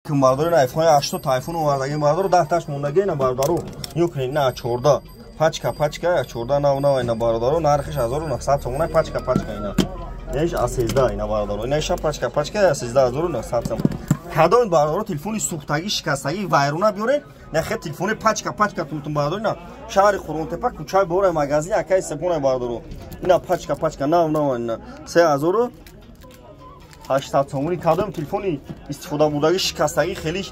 Бародари, ина айфон 8 та айфон овардагим, бародаро, 10 таш мондаги. Ина, бародаро, нигоҳ кунед, ина 14, пачка пачка, 14, нав нав. Ина, бародаро, нархиш 1900 сомона, пачка пачка. Ина иш А13, ина, бародаро, ина иша пачка пачка, 13 900 сом. Кадом, бародаро, телефони сӯхтагӣ, шикастагӣ, вайрона биёред, нахе телефони пачка пачка тунтун, бародаро. Ина шаҳри Қурғонтепа, кӯчаи Бора, магазин акаи Сепона, бародаро. Ина пачка пачка, нав нав, ина 3800 сомони. Кадом телефони истифода бурдагӣ, шикастагӣ, хеле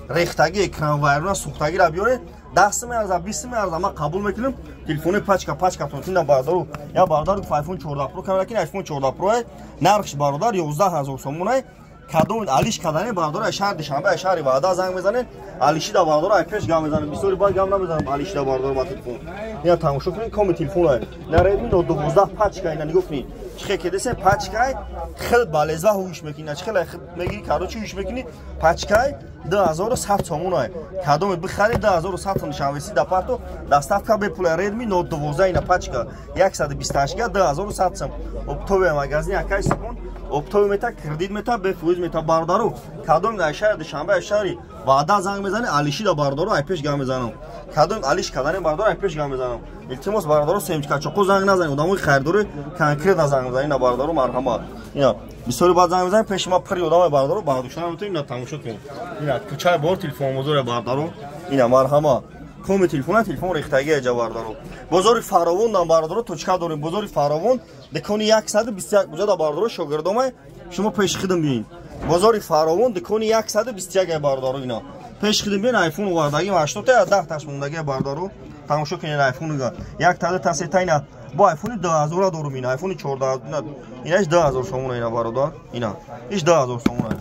рехтагӣ, экран вайрона, сӯхтагиро биёред, 10 меарза, 20 меарза, ман қабул мекунам. Телефони пачка пачка тунтун, бародаро. Я бародар, айфон 14 Про камера кин, айфон 14 Про нархш, бародар, 11 000 сомонай. Кадом алиш кардане, бародар, ай шаҳри Душанбе, ай шаҳри Ваҳдат занг мезанед. Алишида, бародар, ай пеш гап мезанем, бисёри баъд гап намезанам. Алишида, бародар, ба телефон ина тамошо кунед, коми телефон ина Redmi Note 12 пачка. Ина нигоҳ кунед, чӣ хел кедесе, пачкай, хел балезва ҳуш мекунӣ, чӣ хел мегири, короче, ҳуш мекунӣ. Пачкай, 2100 сомонай. Кадоме бихари, 2100 сом душанбеси да парто, доставка бепула. Redmi Note 12, ина пачка, 128 га, 2100 сом. Оптовый магазин акай Супон, оптовый мета, кредит мета, бефоиз мета. Бародару, кадом дар шаҳри Душанбе, ай шаҳри Ваҳдат занг мезанӣ, алишида, бародару, ай пеш гап мезанам. Кадом алиш кардани, бародару, ай пеш гап мезанам. Илтимос, бародару, семечкачоқо занг назанед, одамои харидори конкретно занг мезанед. Ина, бародару, марҳамат. Ина бисёри баъд занг мезанед, пеши ма пури одамай, бародару, баҳдушта наметавонед. Ина тамошо кунед, ина кӯчаи Бор, телефонбозоре, бародару. Ина, марҳамат, коми телефона, телефон рехтагӣ эҷа, бародару. Бозори Фаровон дам, бародару, точка дорем. Бозори Фаровон, дукони 121 буҷада, бародару, шогирдомай, шумо пеши хидм биин. Бозори Фаровон, дукони 121, бародару. Ина пеш хидм биин. Айфон овардагим, 80 та, 10 таш мондагӣ, бародару, тамошо кунед. Айфон як та, ду та, се та. Ина бо айфони 2000 дорум, ина айфони 14, инаш 2000 сомона. Ина, бародар, ина иш 2000 сомона.